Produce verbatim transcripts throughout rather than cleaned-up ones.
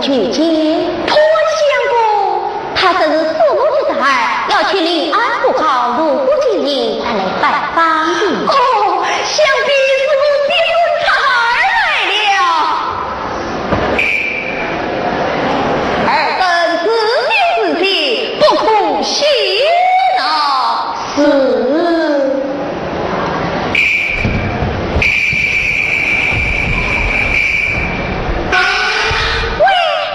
遇见。潘相公。他说是四五日之后要去临安布告入谷进行，他来拜访的。哦，想必是我的人他而来了。尔等此地之地，不可泄露。是。 喂，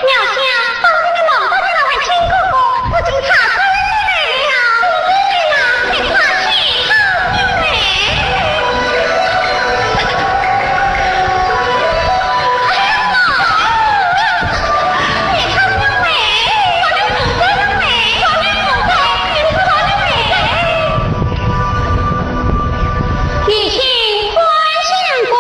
妙香，方才你梦到的那位亲哥哥，不知他归来了。归来了，你快去看一看。哎呀妈！你看那位，有人不在那位，有人不在，有人不在。有请关相公。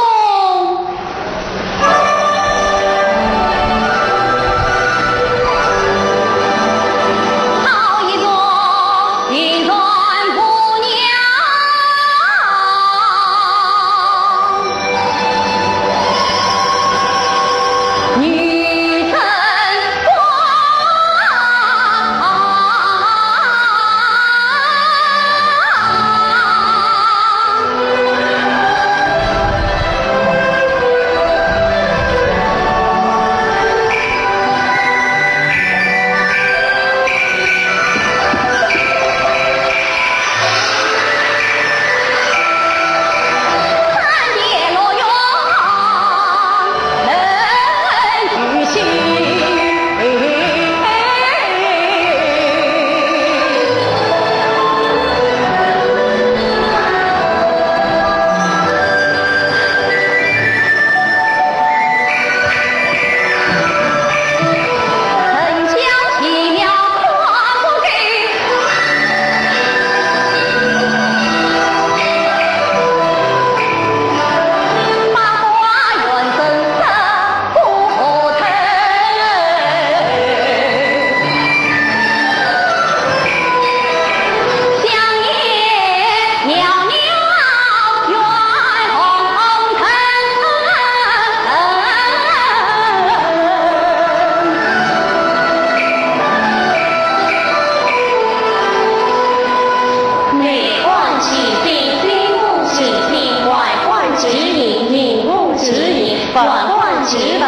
内观其心，心不其心；外观其形，形不其形；外观其物，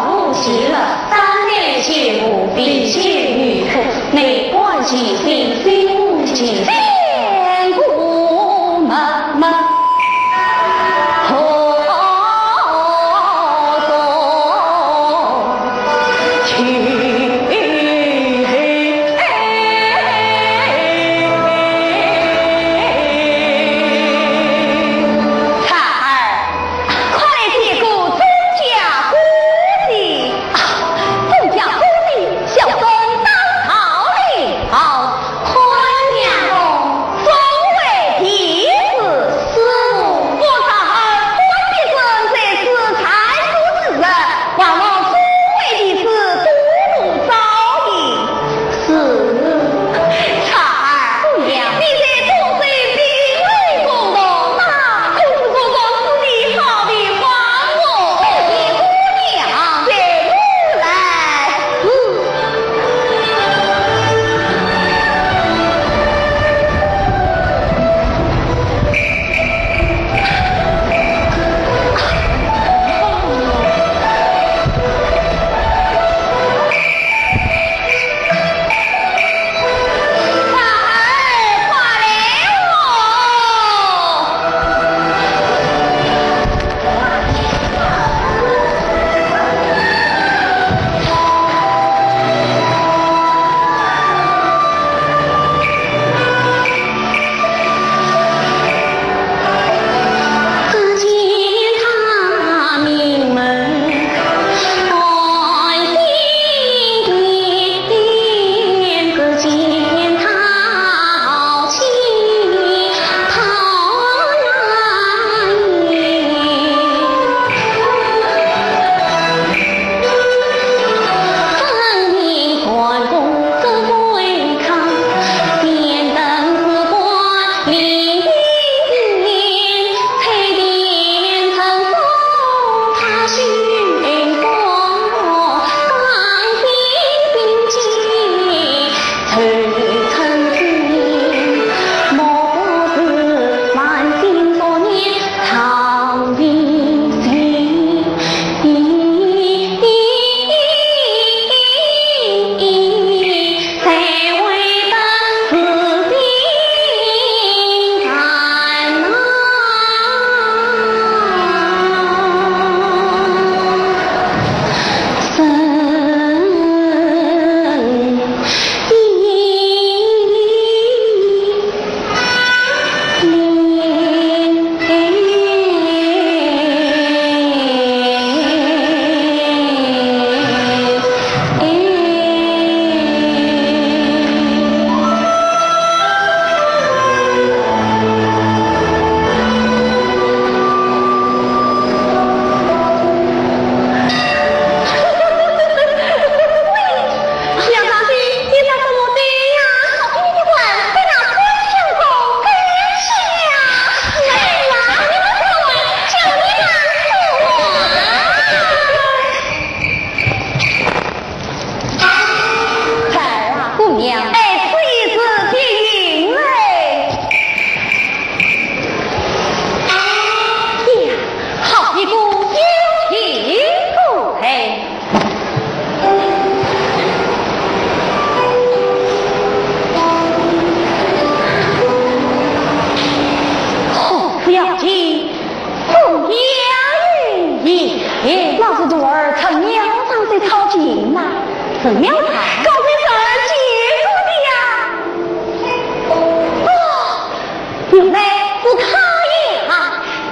物不其物。当体皆无，必先于物。内观其心，心不其心。千古默默。 采儿，快来见过周家姑姐。啊，周家姑姐，小生当朝了。好，快点。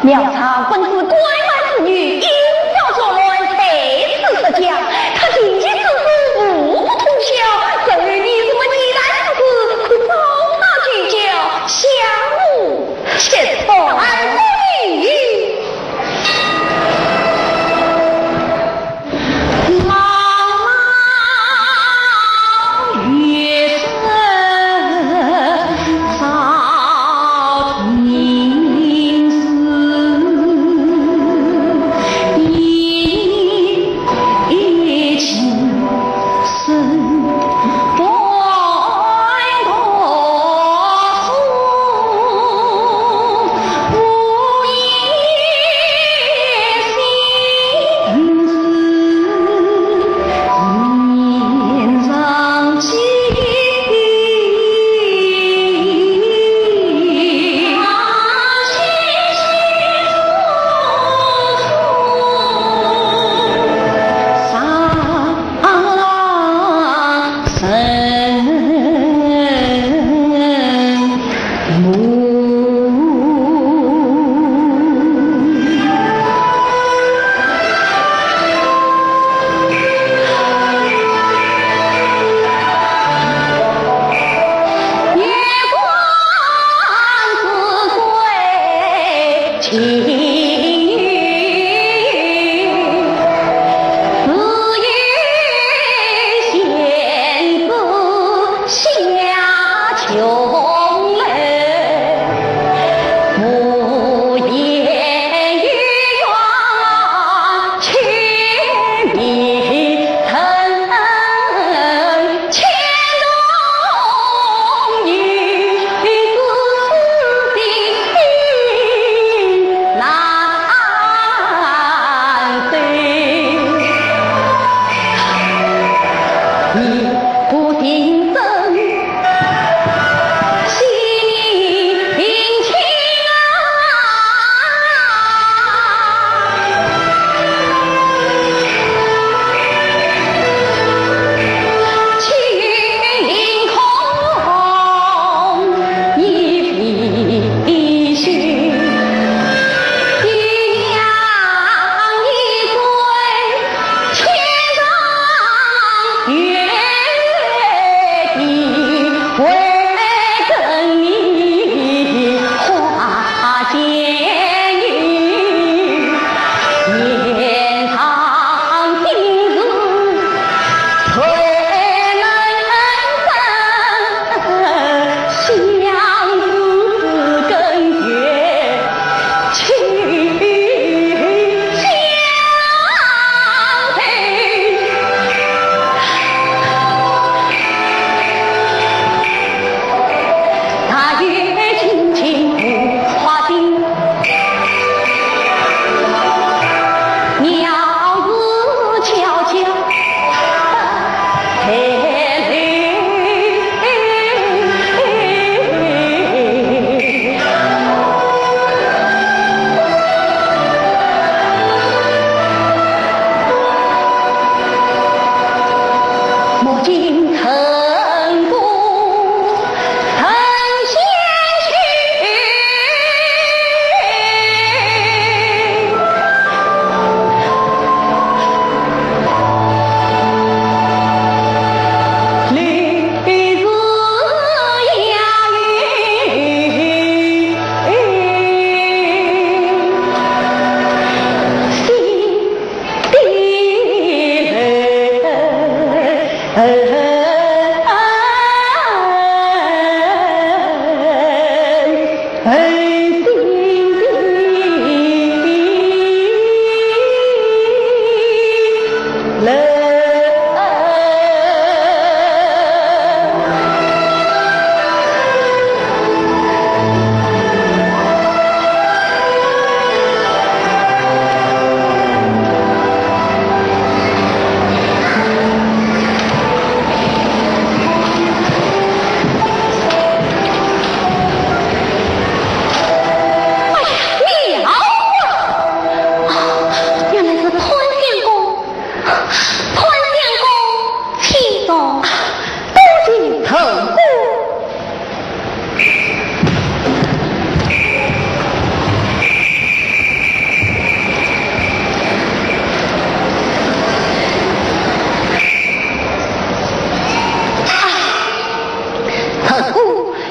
苗场本是关外之女，因小作乱，才是失脚。她琴棋诗书无不通晓，正与你这么奇谈之子，可招她居教，想我吃醋。哎，不依。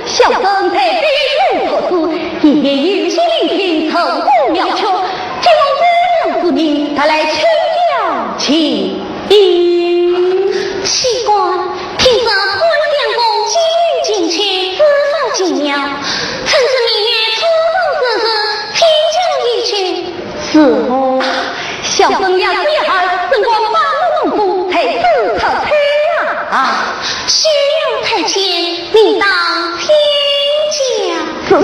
小生在北府作诗，一言有诗，聆听成功妙曲，今奉姑娘之命，特来请教琴音。岂敢，听说潘相公精于琴曲，诗法精妙，趁此明月初逢之时，请教一曲。 是哦，小生要第二，正光八路功夫才知出彩啊。啊，休要推辞，你当请讲。是，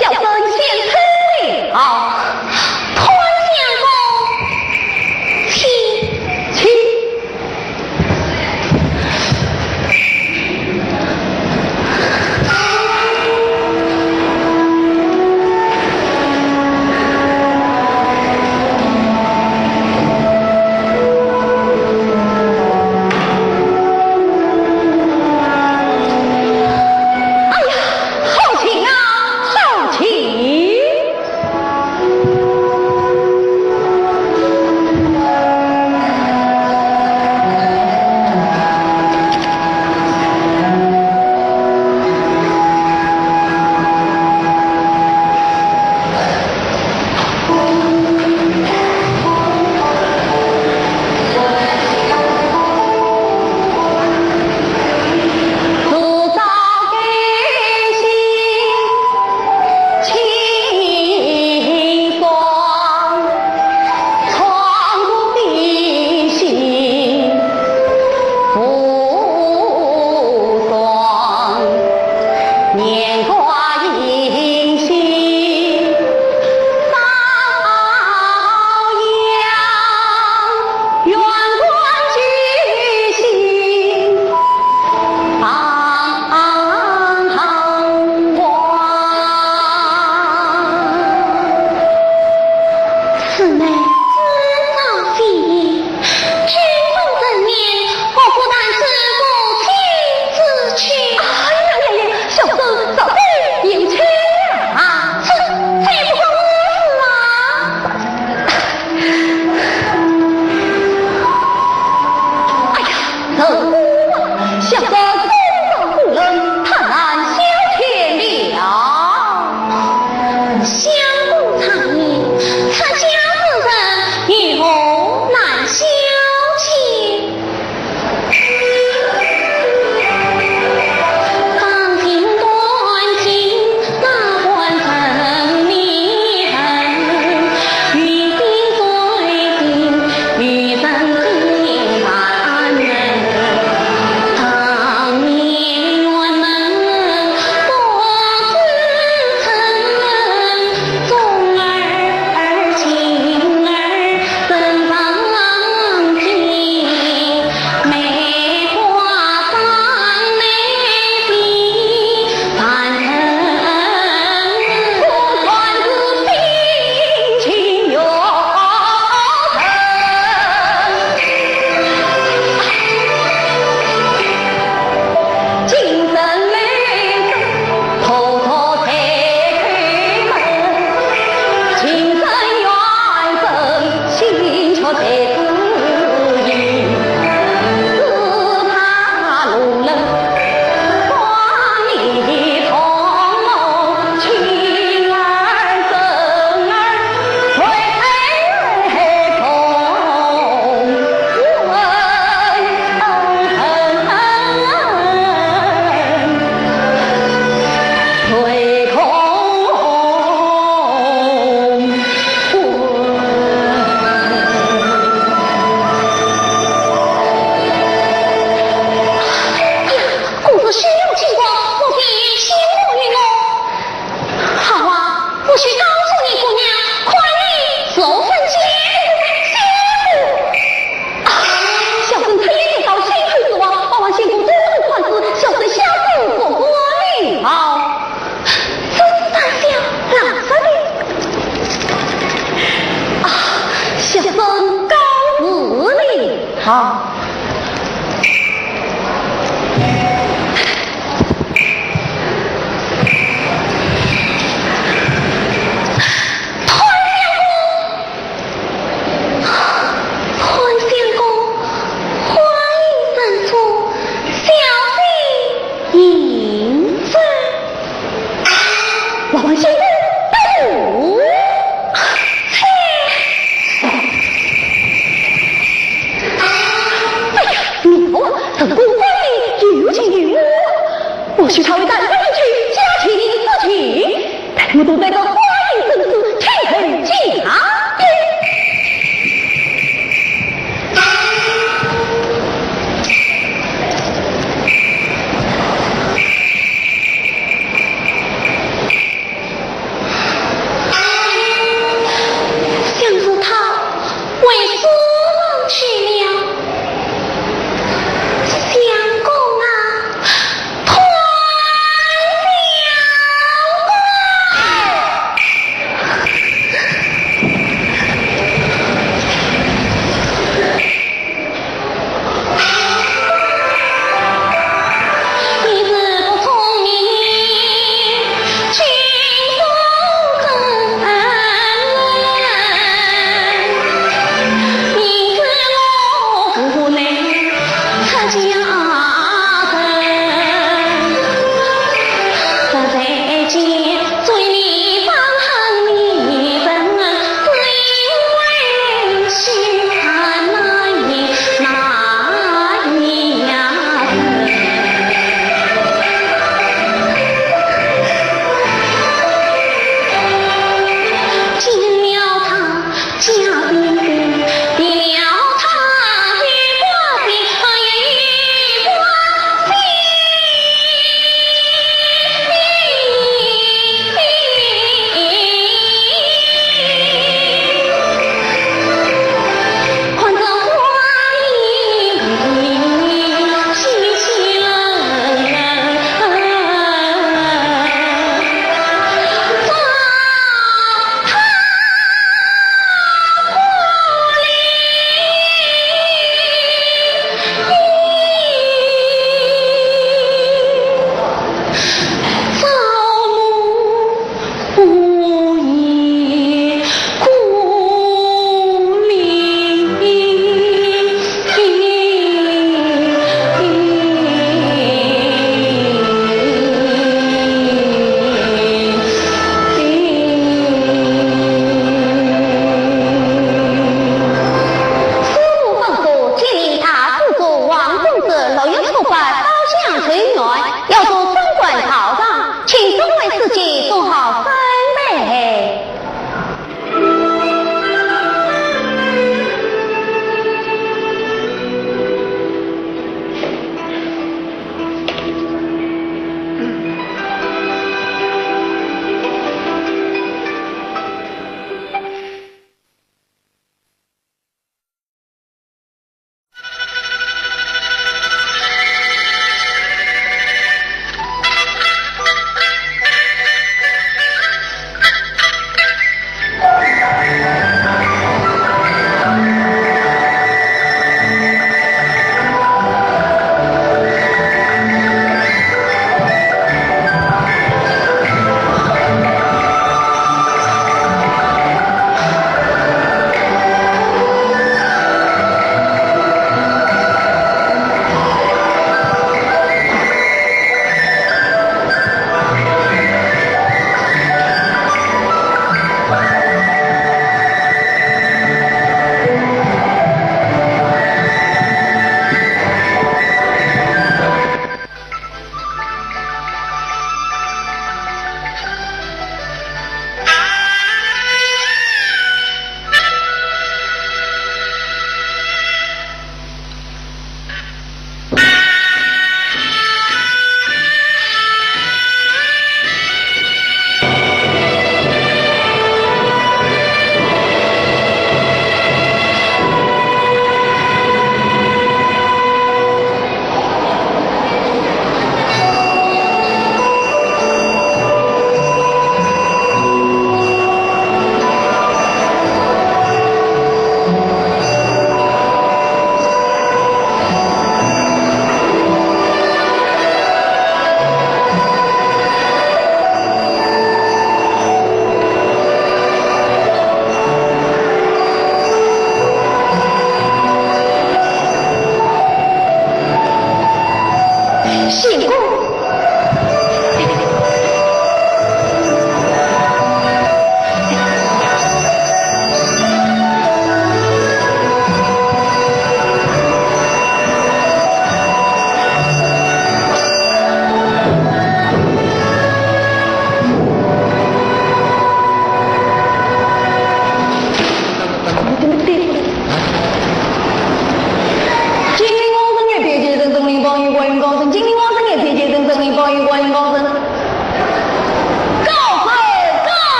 小生先退了。好，潘相公，请。请。 哎呀，好琴啊，好琴！ 此乃至少非也，君奉圣命，何苦弹此无稽之曲？哎呀呀呀，小生早就有趣了啊！这，这也不关我事啊！ 哎呀，这个啊，小生身上无能，他难消遣了。相公常言，出家之人，有何难消遣？ 公子休要惊慌，我便心无疑我。好啊，我去告诉你姑娘，快点做人先。先啊，小生出言不到，心头之话，望相公多多宽恕，小生小生不敢了。 这是大小老实的。啊，小生告辞了。好。潘相公，潘相公，花已成熟，小姐迎接。进宫。哎呀，你我成功欢喜，有情有义，或许他会带回去家庭之情，待我躲在这花园深处听候佳音。 想是他回书房去了。相公啊，快了啊！ 你是不聪明，竟不懂人。明知我无能出家人，实在见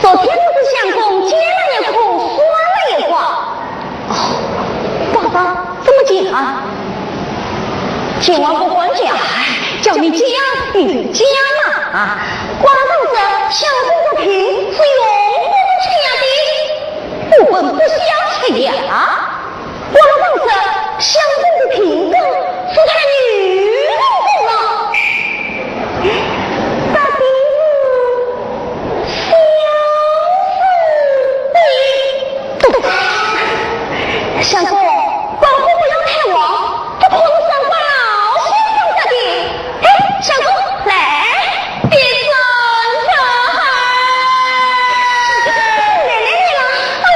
昨天不是相公见了一哭，算了一卦。哦，卦象怎么讲啊？今晚不管家，叫你嫁你就嫁嘛啊！卦象说相公的病是永不出家的，不婚不孝出家。 卦象说相公的病根是他女人功劳，到底是孝是悲？相公，功夫不要太旺，不可能伤到老先生的。哎，相公，来，别转头。奶奶来了，哎呦，姑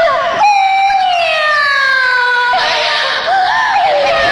娘！哎呀，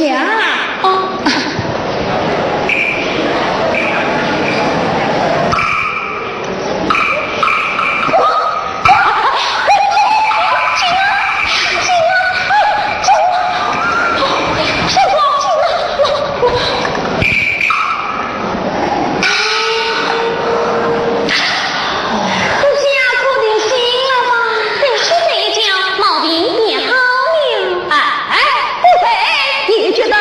呀，哦。这下可定醒了吧？再睡这一觉，毛病便好了。哎，哎，不睡，也觉得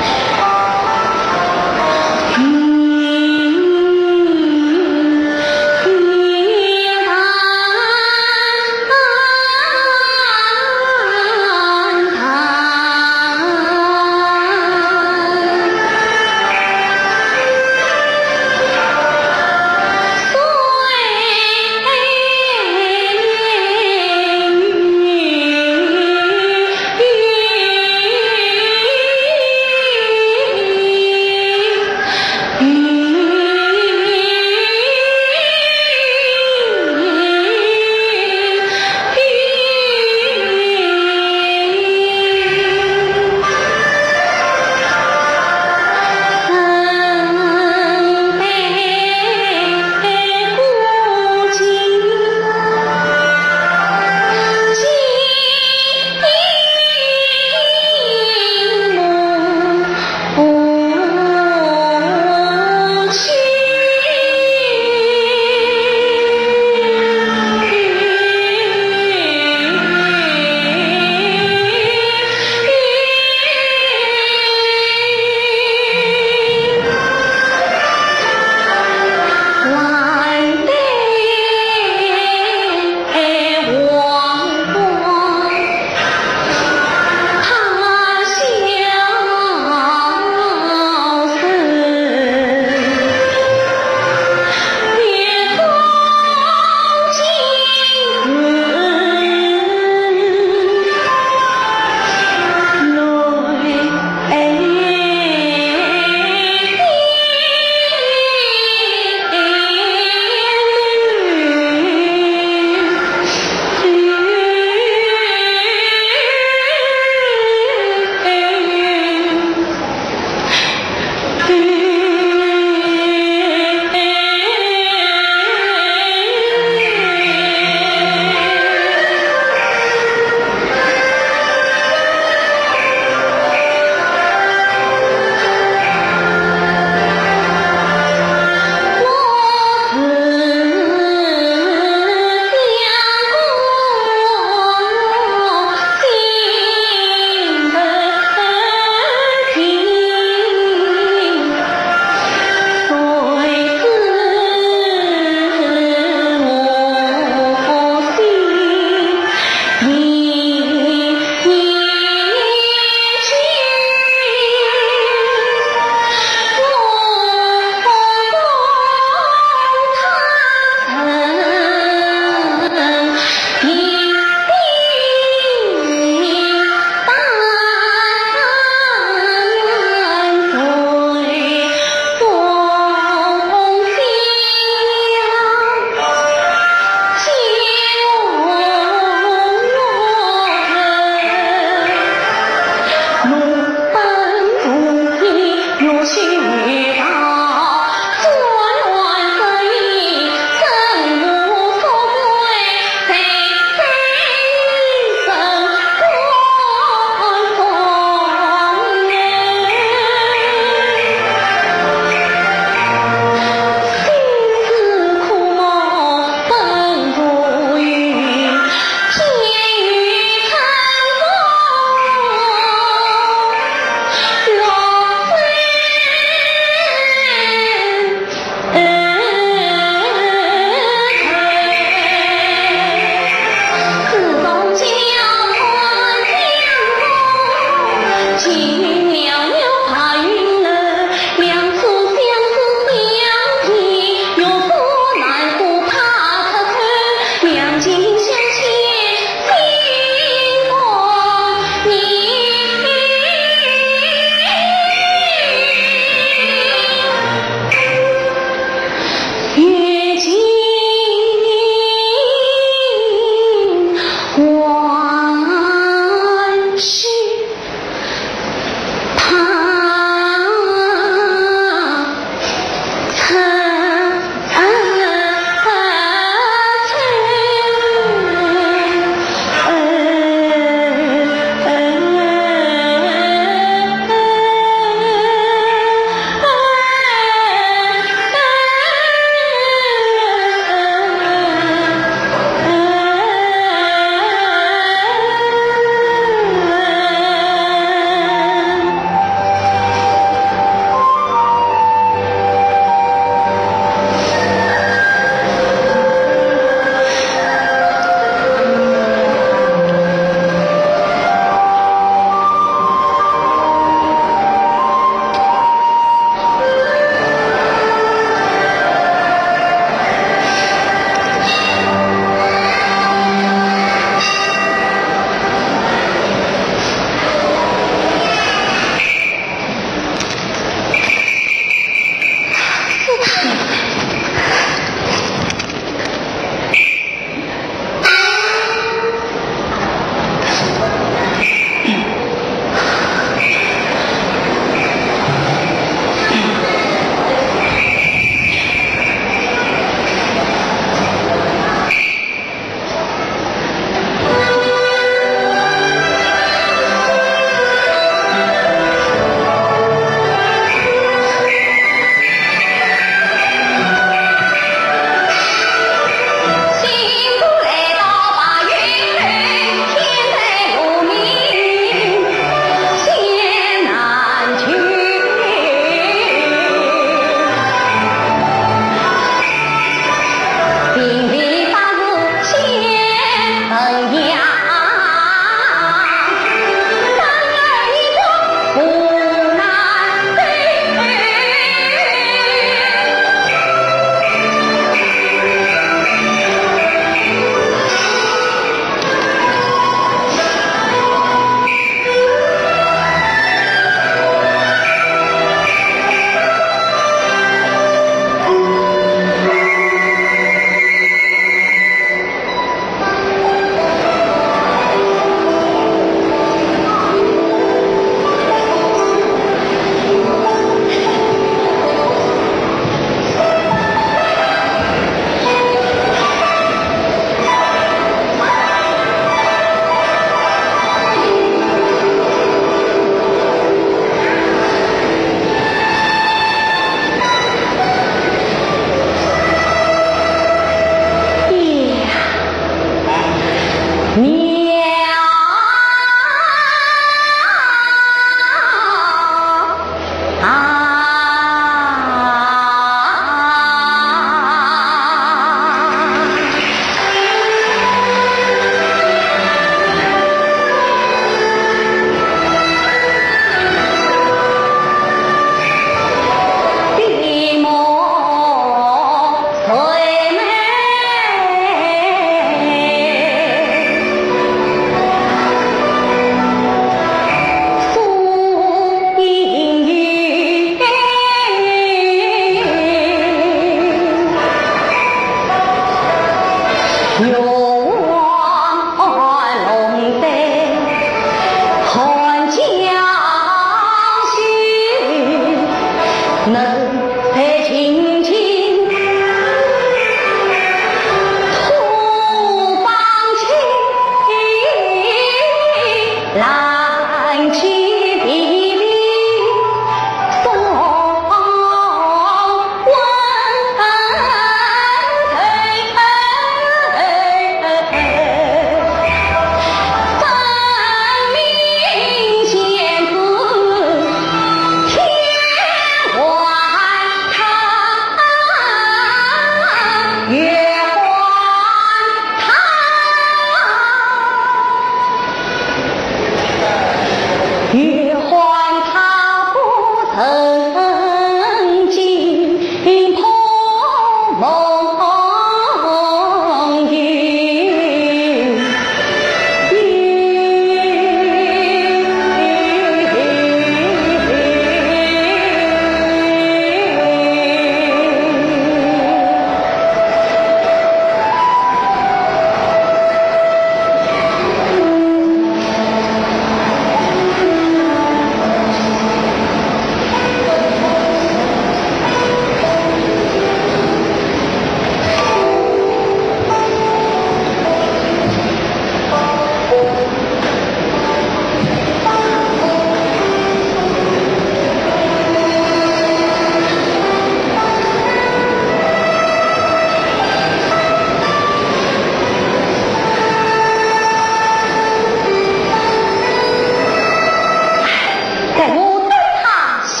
待我等他醒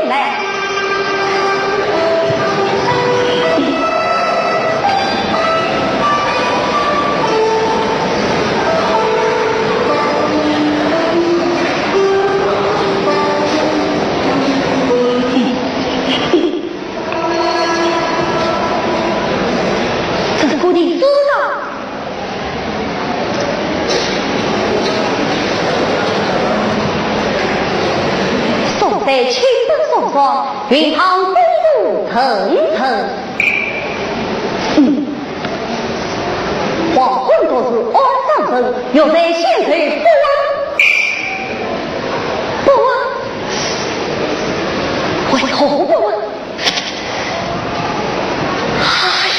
来。这是故地主人。 宋代卿本送上，云堂公主层层。嗯，黄昏独自安上身，玉带仙寿不忘。不忘？为何不忘？ 哎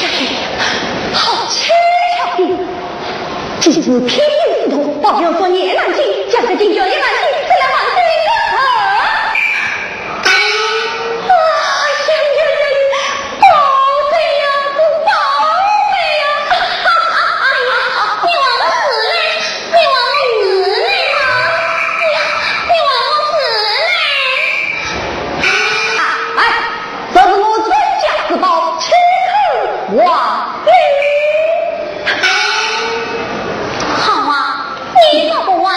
呀呀呀，好蹊跷！既是天命之途，保要作孽难尽，将这金玉也难尽，这两万岁可。哎呀呀呀呀，保谁呀？保谁呀？你还不死嘞？你还不死嘞吗？你，你还不死嘞？哎， 这是我传家之宝，岂可忘了？好啊，你若不忘，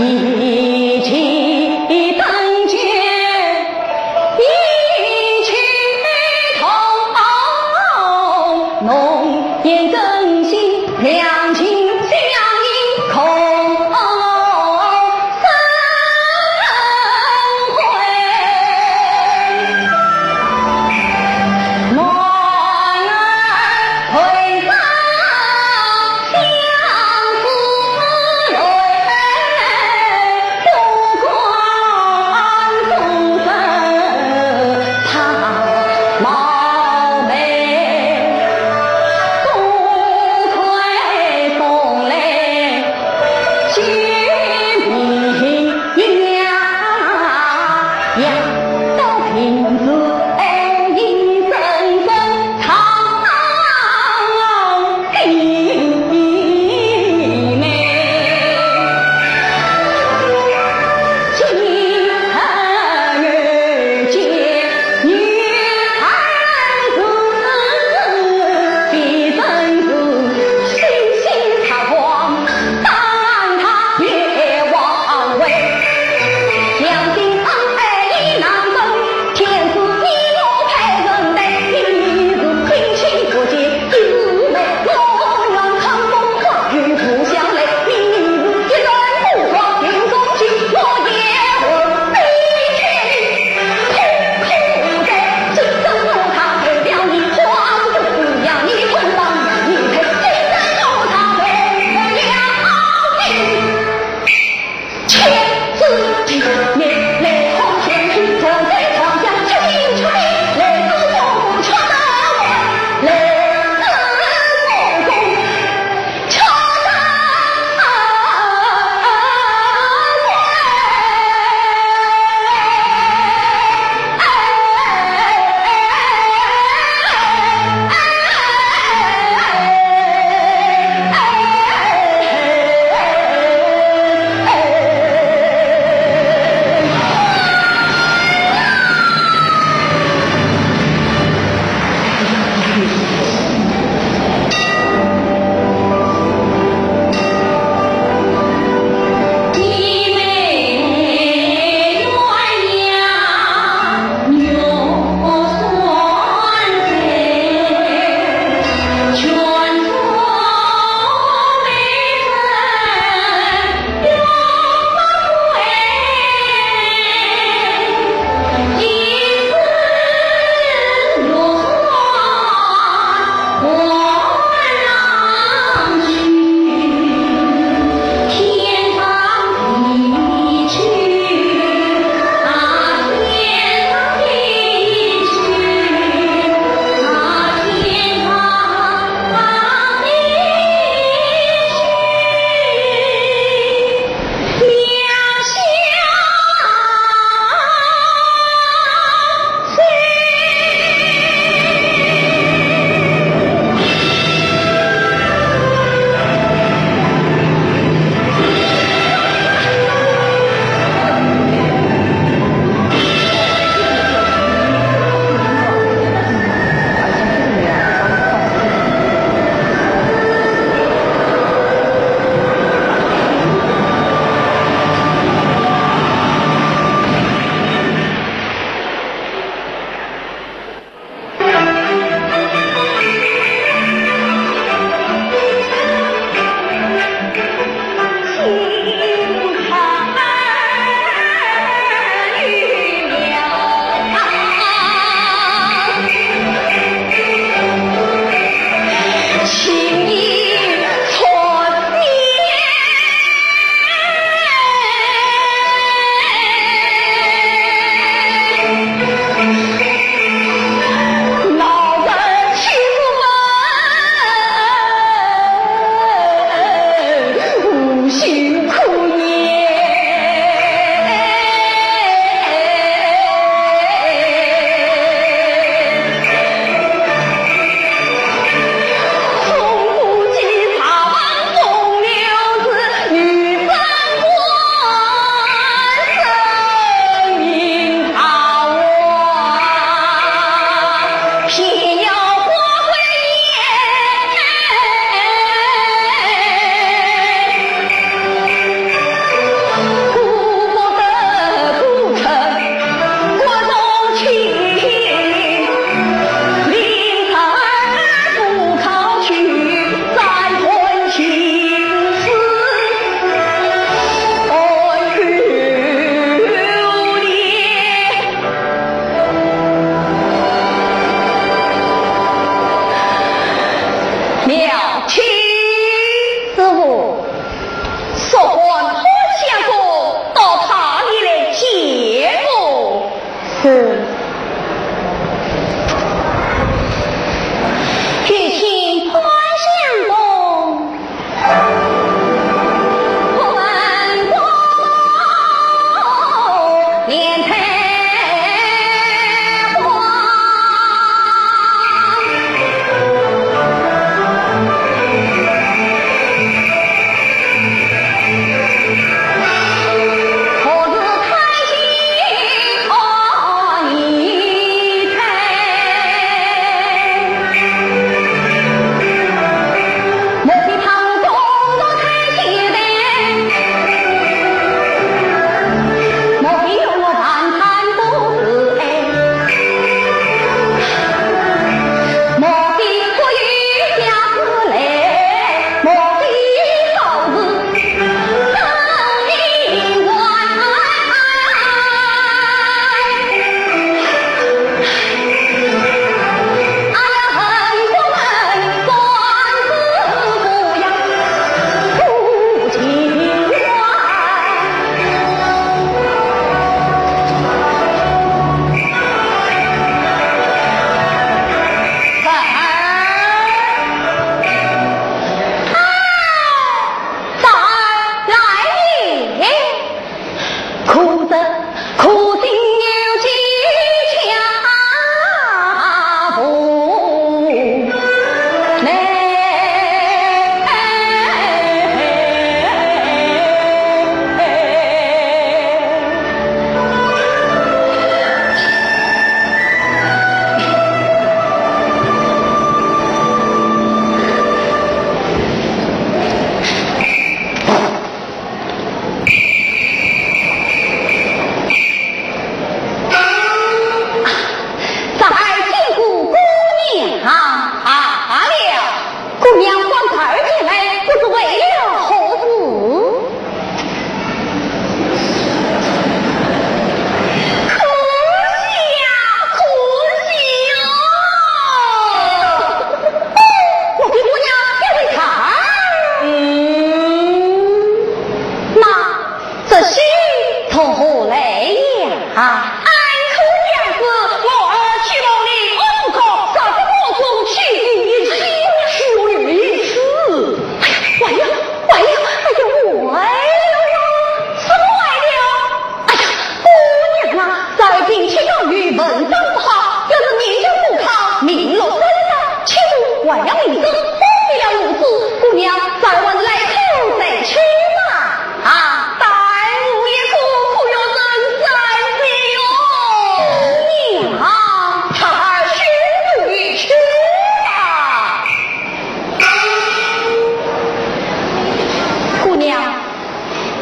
一骑登阶，一骑同，浓烟更新，两情相依，空生辉。男儿回首相思泪。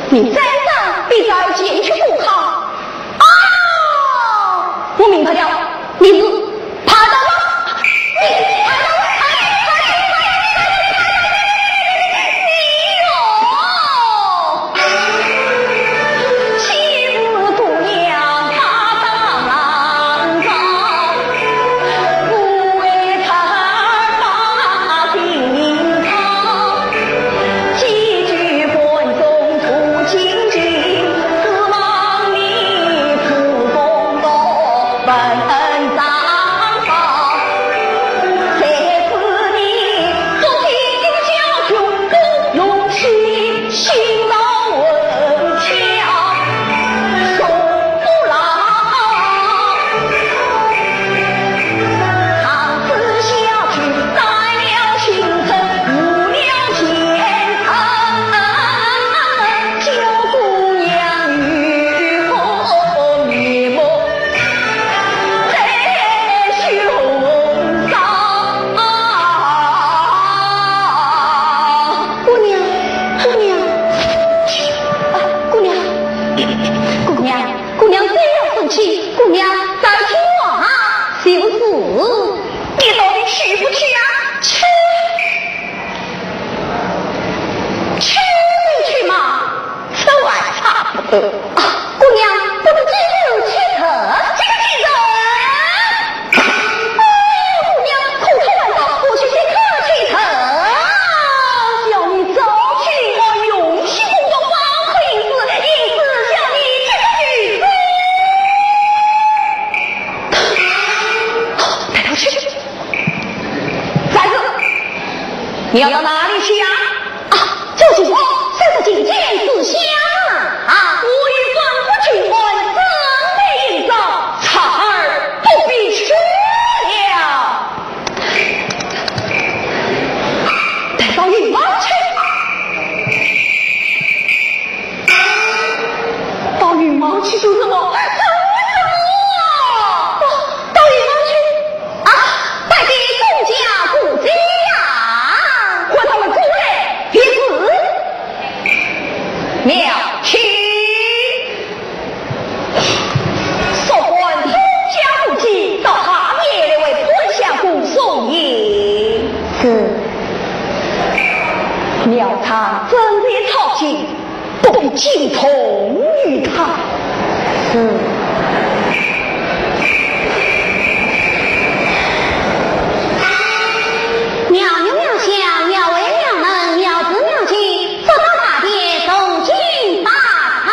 你再让比较进去不好。啊，我明白了，你是怕到了，你怕到了，姑娘，姑娘，啊，姑娘，姑娘，姑娘，不要生气，姑娘，再听我啊，就是。你到底去不去啊？去，去不去嘛？这还差不多。啊，姑娘，不如今日去得。这个去得。哦，姑娘，苦口难倒，不去即刻去得。叫你早去，我用心工作，方可应付，因此叫你即刻去得。带他去。 站住！你要到哪里去呀？啊，这就是三十金钱之下啊！啊，我与官府军官准备营帐，侄儿不必去了。带到营房去。 到营房去做什么？做什么？到营房去啊！拜见公家姑姐呀！唤他们过来，便是。妙卿，速唤公家姑姐到下面来为本相公送行。是。庙堂正在操行， 不必惊动于他。是。庙女、庙相、庙尉、庙门、庙子、庙监，速到大殿，重进大餐。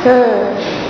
嗯。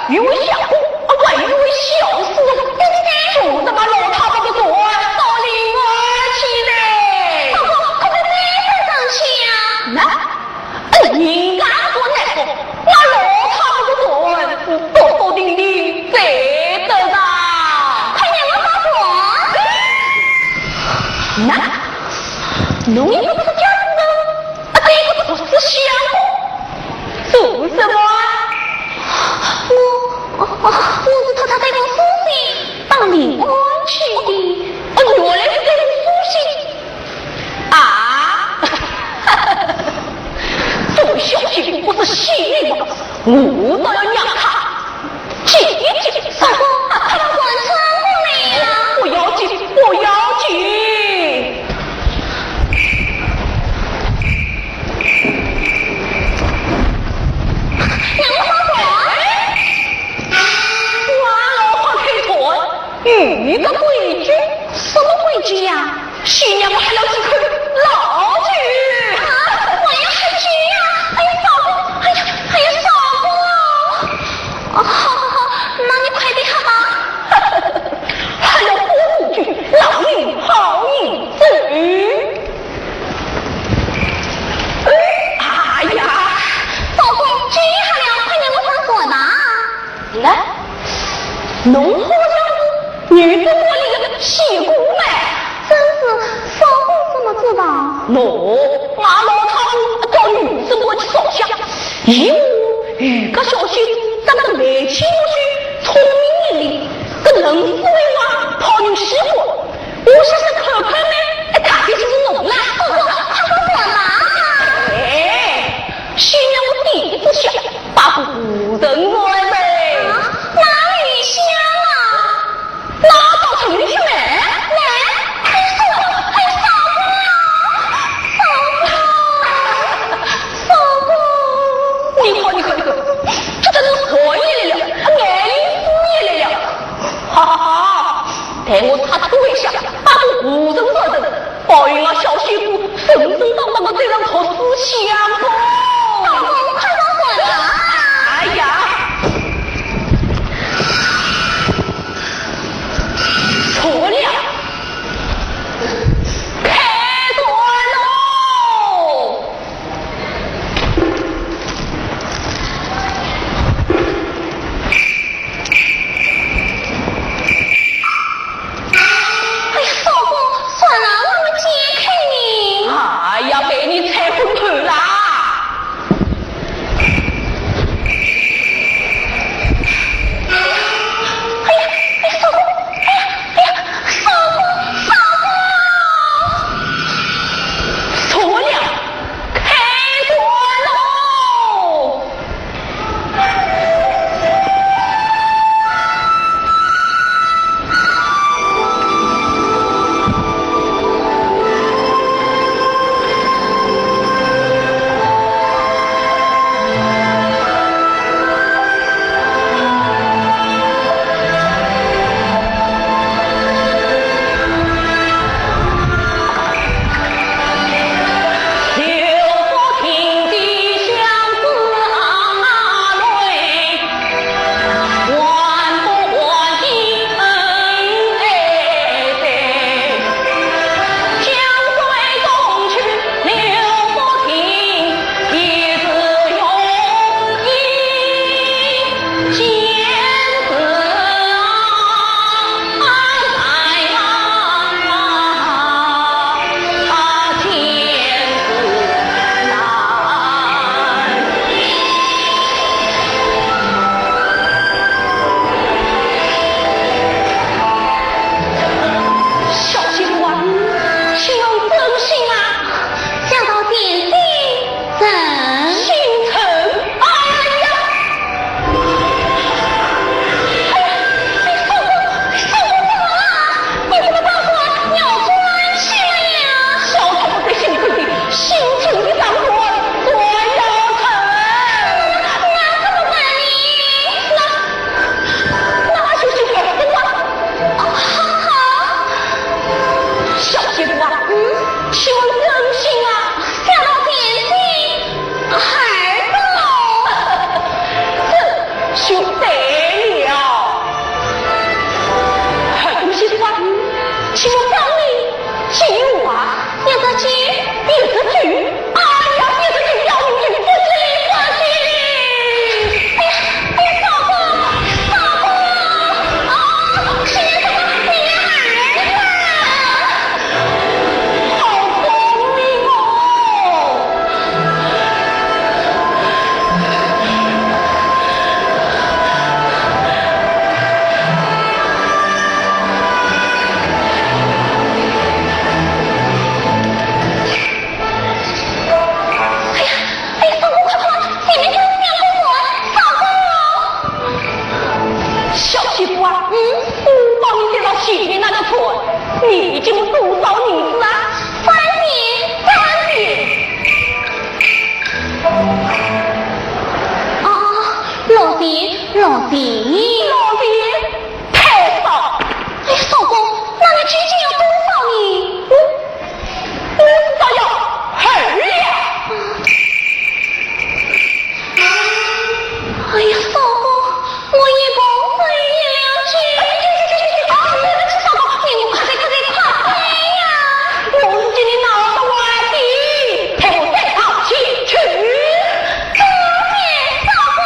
有位相公，啊，还有位小厮，做什么老太婆的官，到另外去嘞？哥哥，快快带上去啊！那，嗯，人家说来说，那老太婆的官，多多定定才得着。快让我发官！那，侬也不是这样子的。 啊，这个不是相公，做什么啊？我，我是托他这封书信到临安去的。哦，原来是这封书信啊！这位小姐不是戏里吗？我倒要让她 姐姐，相公，快把官穿过来呀！不要紧，不要紧。让我发官！哇，老太太，有个规矩。什么规矩呀？ 新娘我还要几口老酒。啊，我要喝酒呀！哎呀，相公，哎呀，哎呀，相公啊！哦，好，好，好，那你快点喝吧。还要喝几句老酒好饮酒。哎呀，相公，酒也喝了，快让我上船吧。来，侬好像是女子国里的戏骨嘛。 真是，相公怎么知道？喏，俺老太婆到女子国去烧香，一个小仙子长得眉清目秀，聪明伶俐，搿能子为王泡牛西瓜，我想想看看呢，哎，大概就是侬啦。哥哥，快帮我忙啊！哎，先让我点一支香，拜个无人来呗。啊，哪里有香啊？ 那到城里去买。来，快说，快说啊！相公，相公。你看，你看，你看，这真是好眼力了，眼力见力了。哈哈哈，待我擦脱一下，把个无人找的，保佑俺小仙子顺顺当当的对上托书相公。相公，快帮我忙啊！哎呀！ 错了，开船喽！哎呀，相公，船啊，我们解开呢。哎呀，被你猜昏头啦！老弟，老弟，太少。哎，少公，那你究竟要多少呢？我，我只要二两。哎呀，少公，我已经付了去。哎，去去去去去，啊，对不起，少公，你快点快点快点呀！我已经拿到外地，陪我带上去去。多谢少公。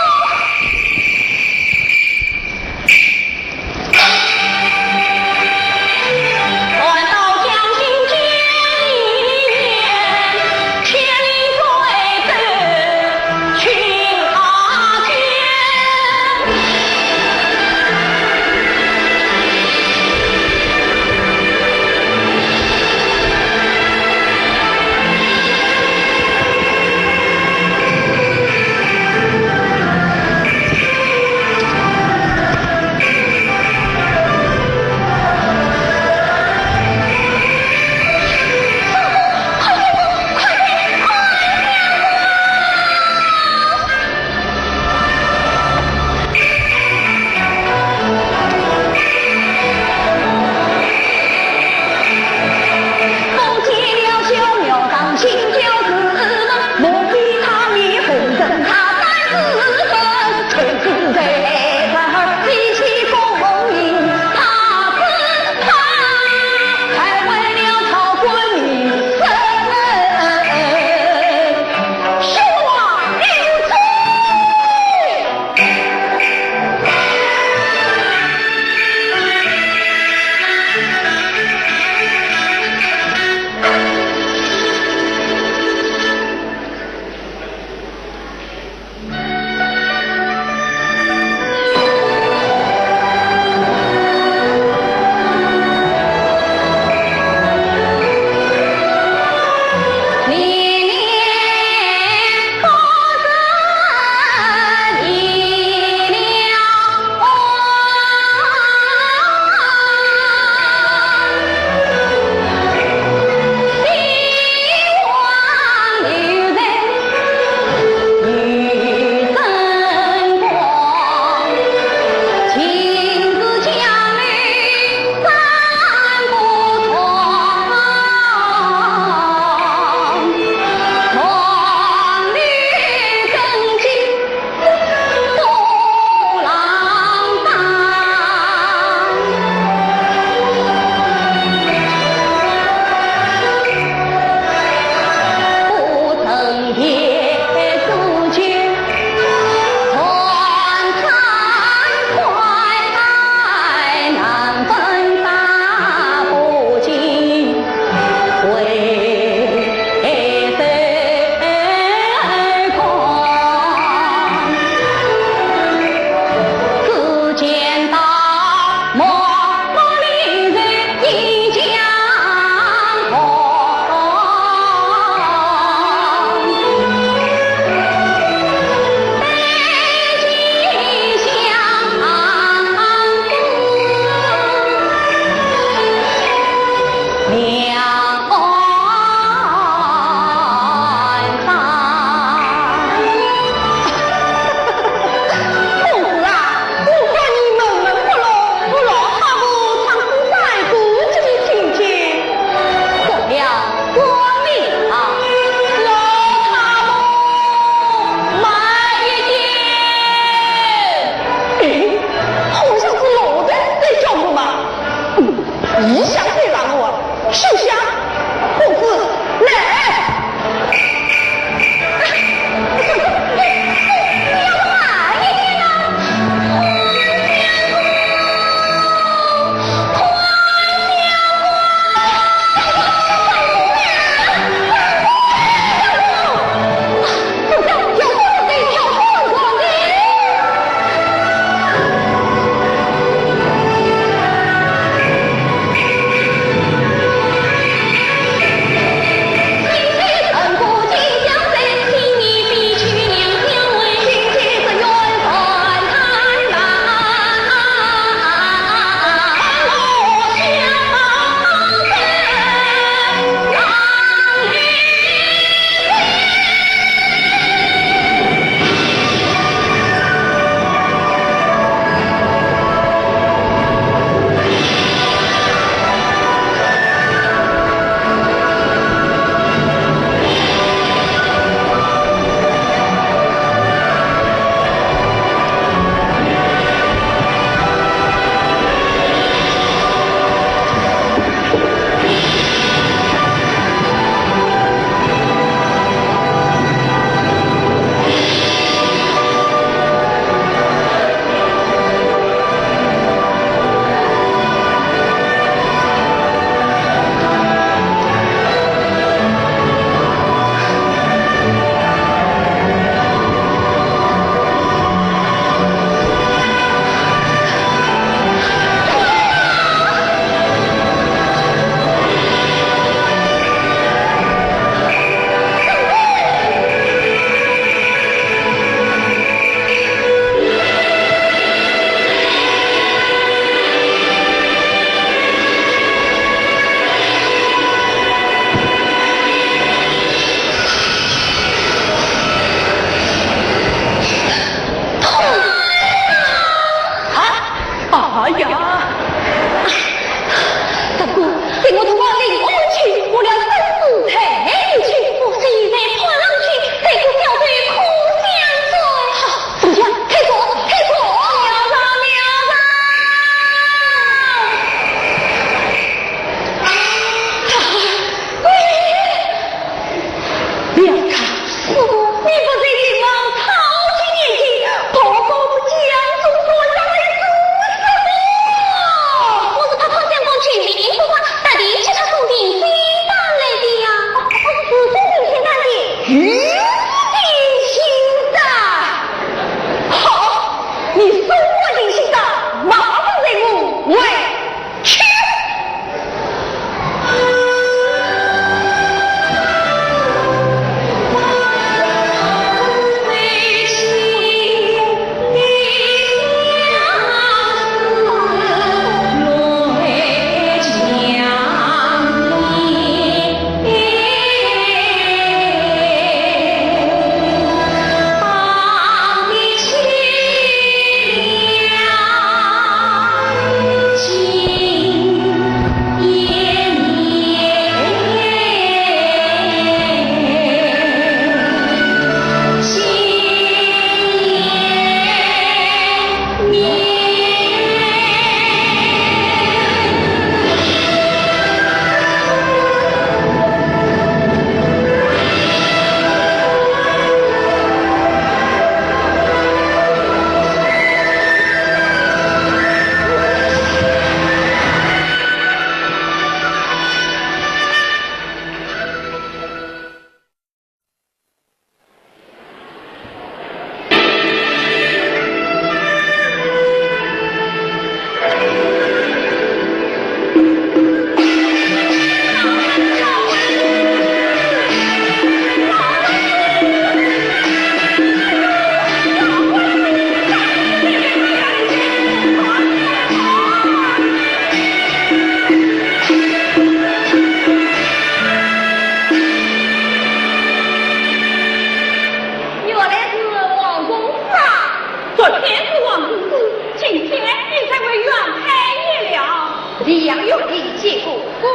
两院的结果，官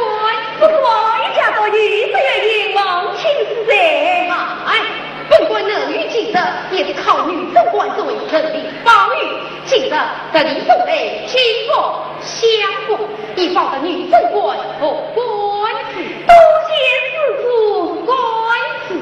不过一家到底只有一望亲之罪。哎，本官能有今日，也是靠女贞观这位神力保佑。今日特地送来金佛香火，以报答女贞观和官司。多谢施主官司。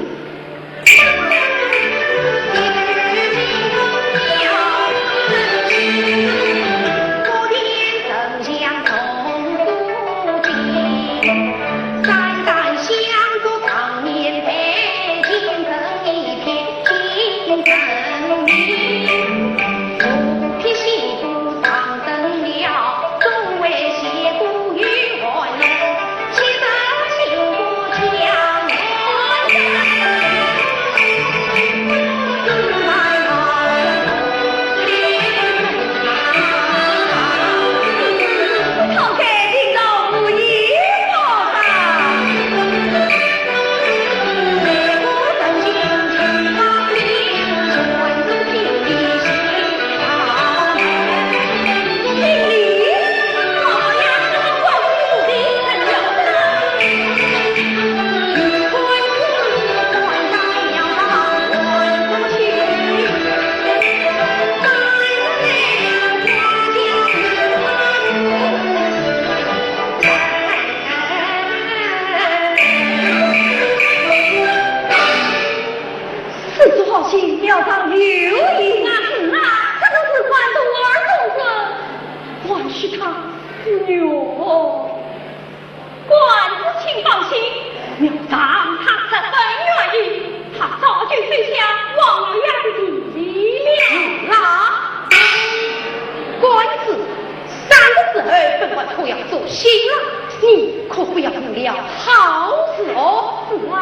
施主好心，庙上留意。啊，是啊，这个是官渡二公子，还是他不愿。官司请放心，庙上他十分愿意，他早就收下王老爷的地了。啊，官司三个字后，本官可要做新了，你可不要误了好事哦。是啊。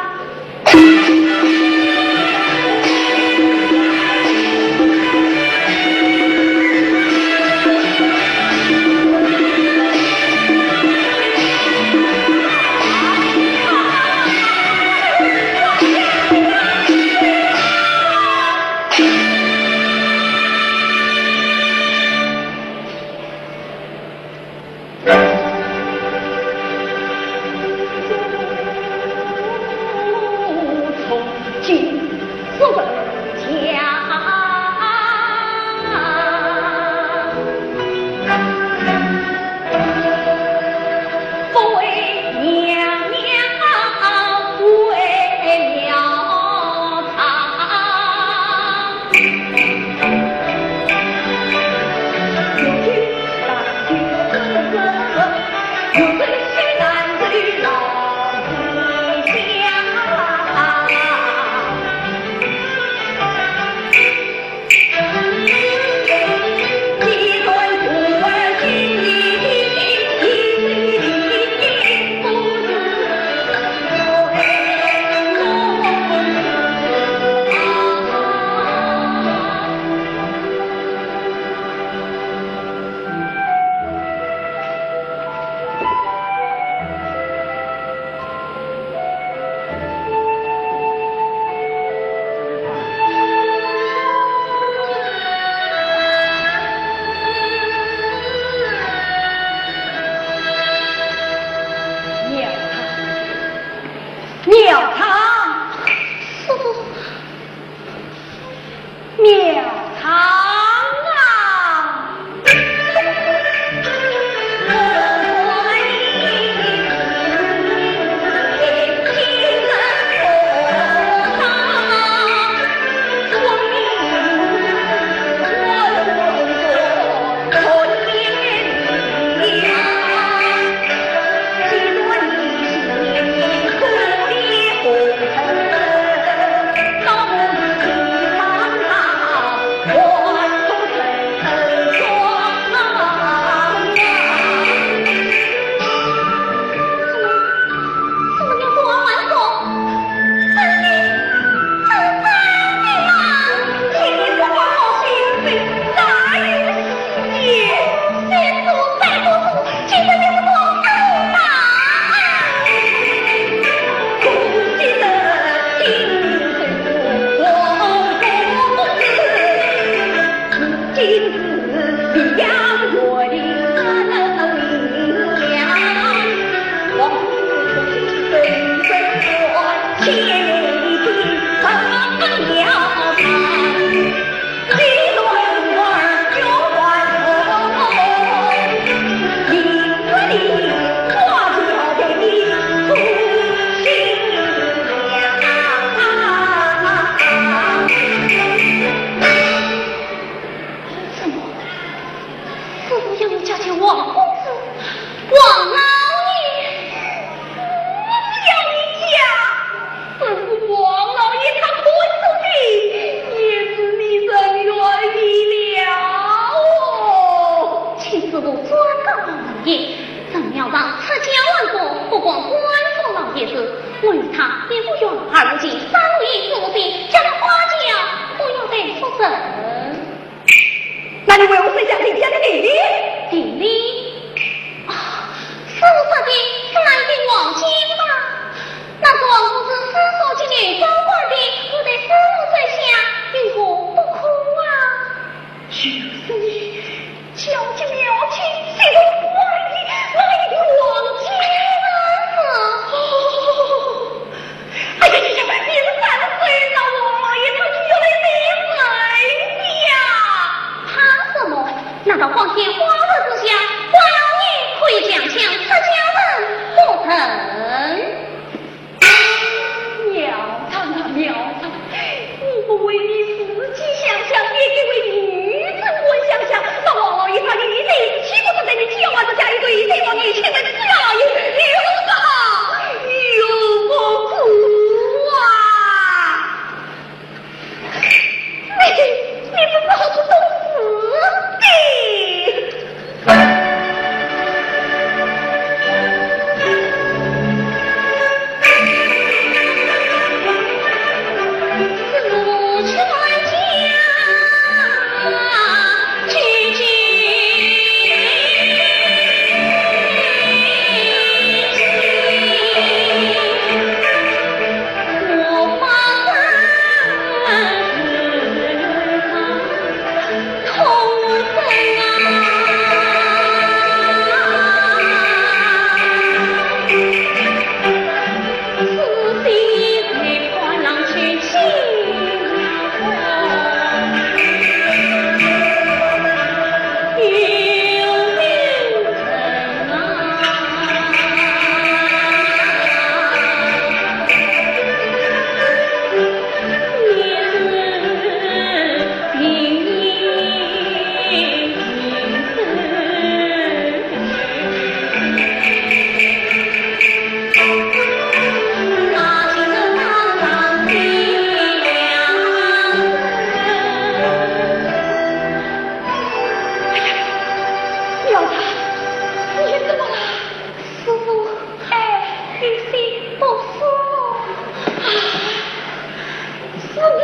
你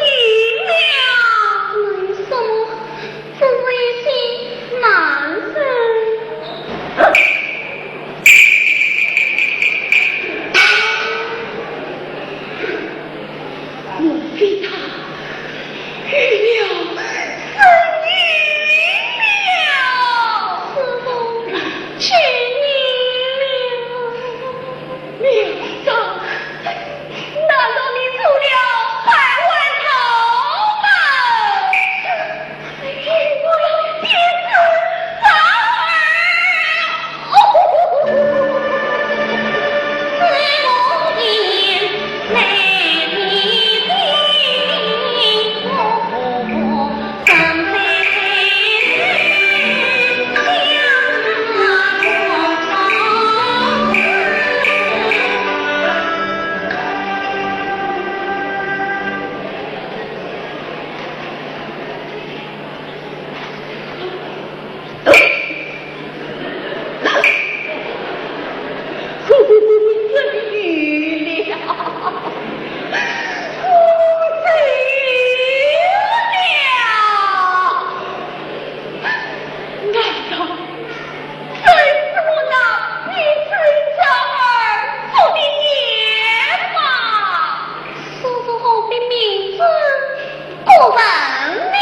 了。没什么，只是一些难受。莫非他遇了生意了？师父，救命了！ 娘子，难道你做了百万套吗？哎，我要变成猫儿。难道真是我那一生招儿做的孽吗？师父何必明知故问呢？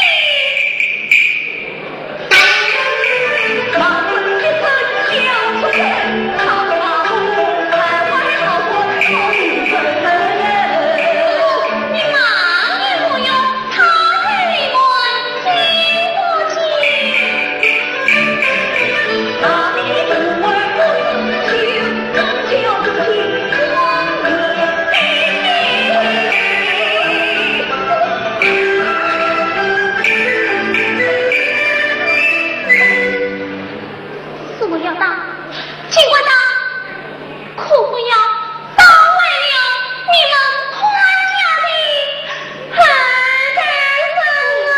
什么要打？尽管打，可不要打坏了你们潘家的后代人啊！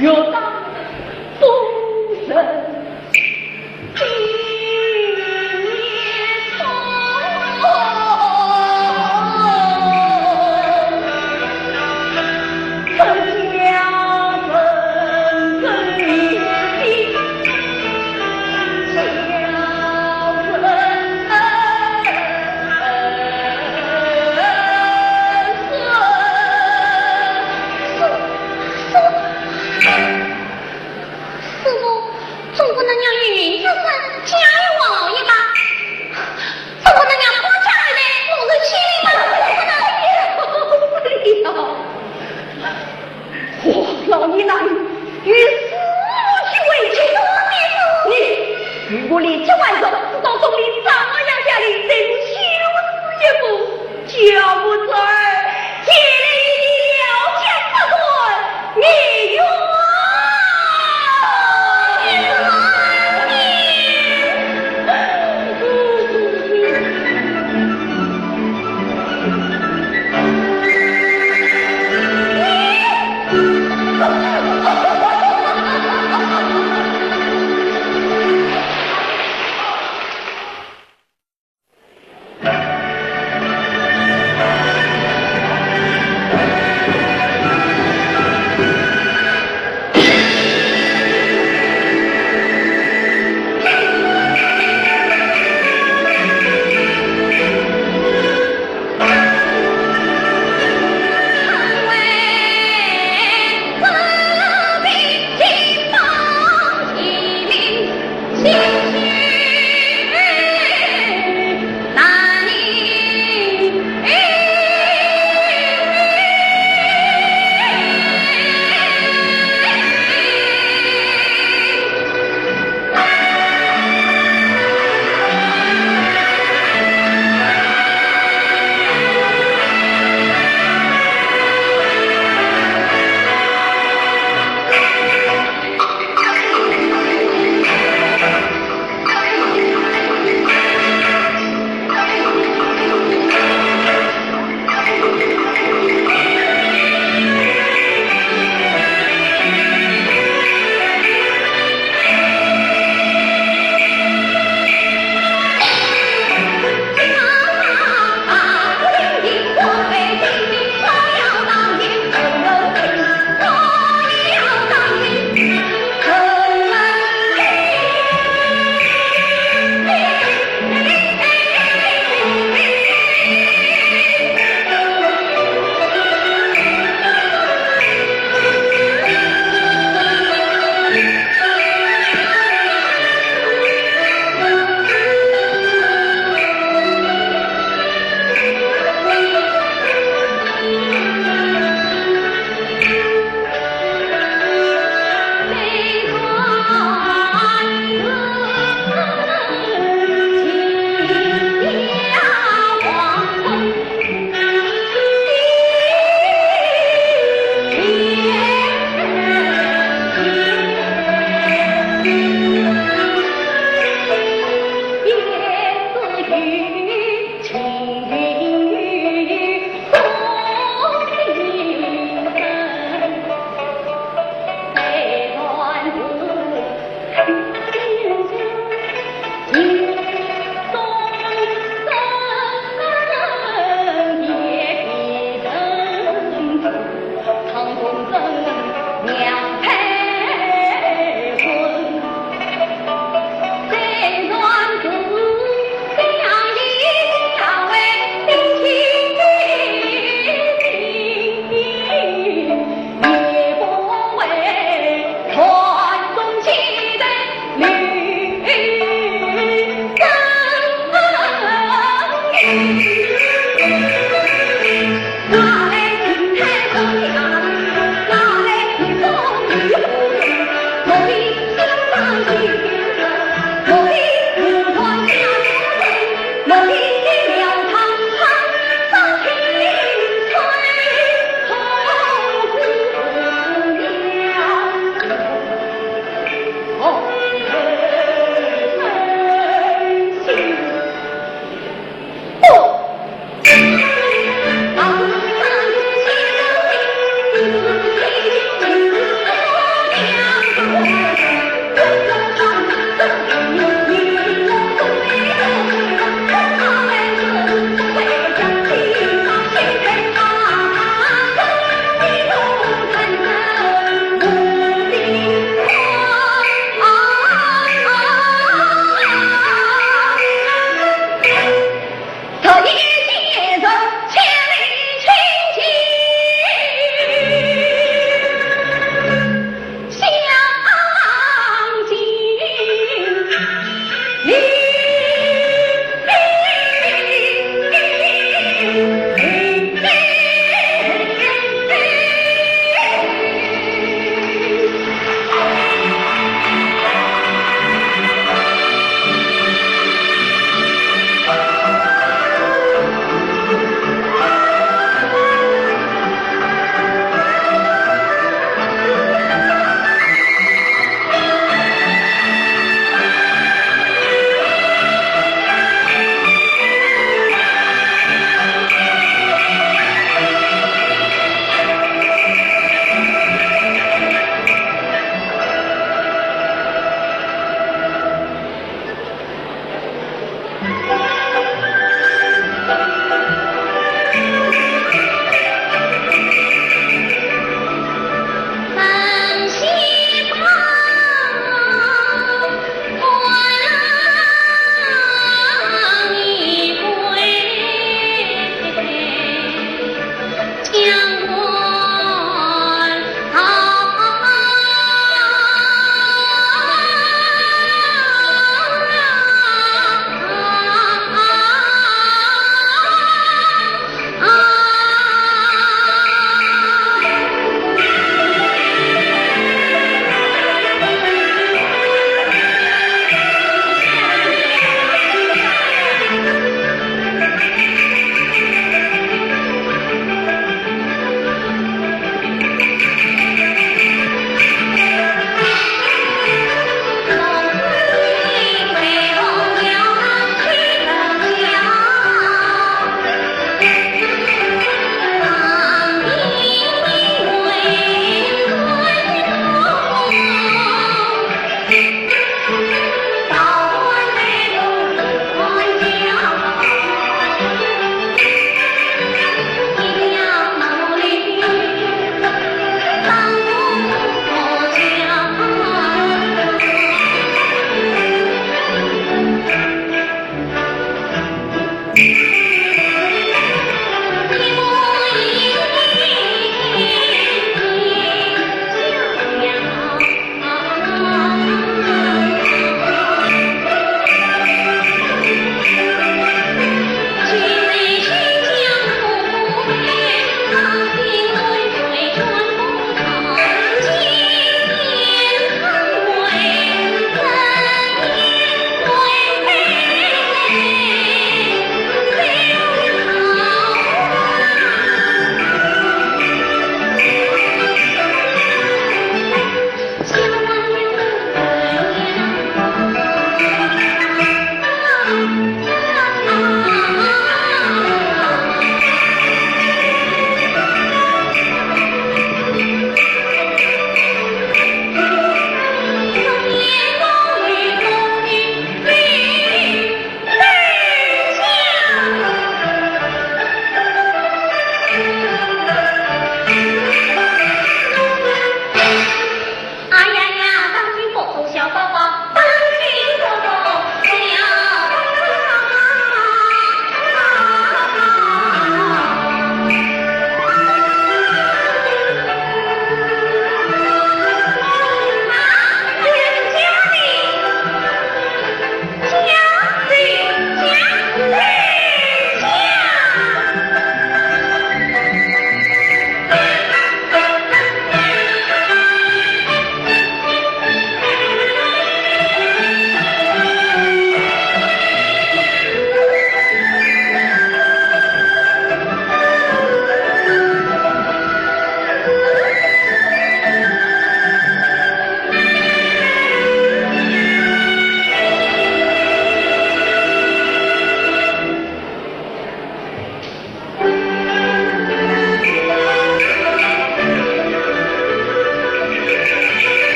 要打不成。 师父，总不能让云之生家有王爷吧？总不能让潘家后代落入欺凌吧？总不能……不了，我老爷那里有师父去为情。你，你与我立即还朝，直到东林张老爷家里，再无欺凌之一步。 叫我侄儿前来与你了结不断，你愿意吗？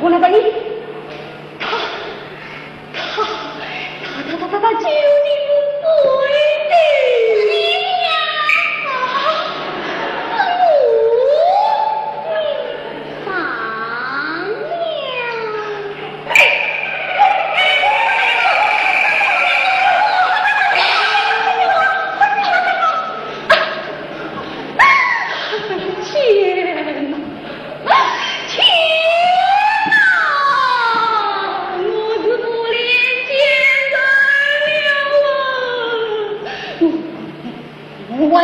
我来问你，他，他，他，他，他，他究竟是谁的？啊，是我。 放了。天哪，天哪，我是不脸见人了啊！我，我，我，我，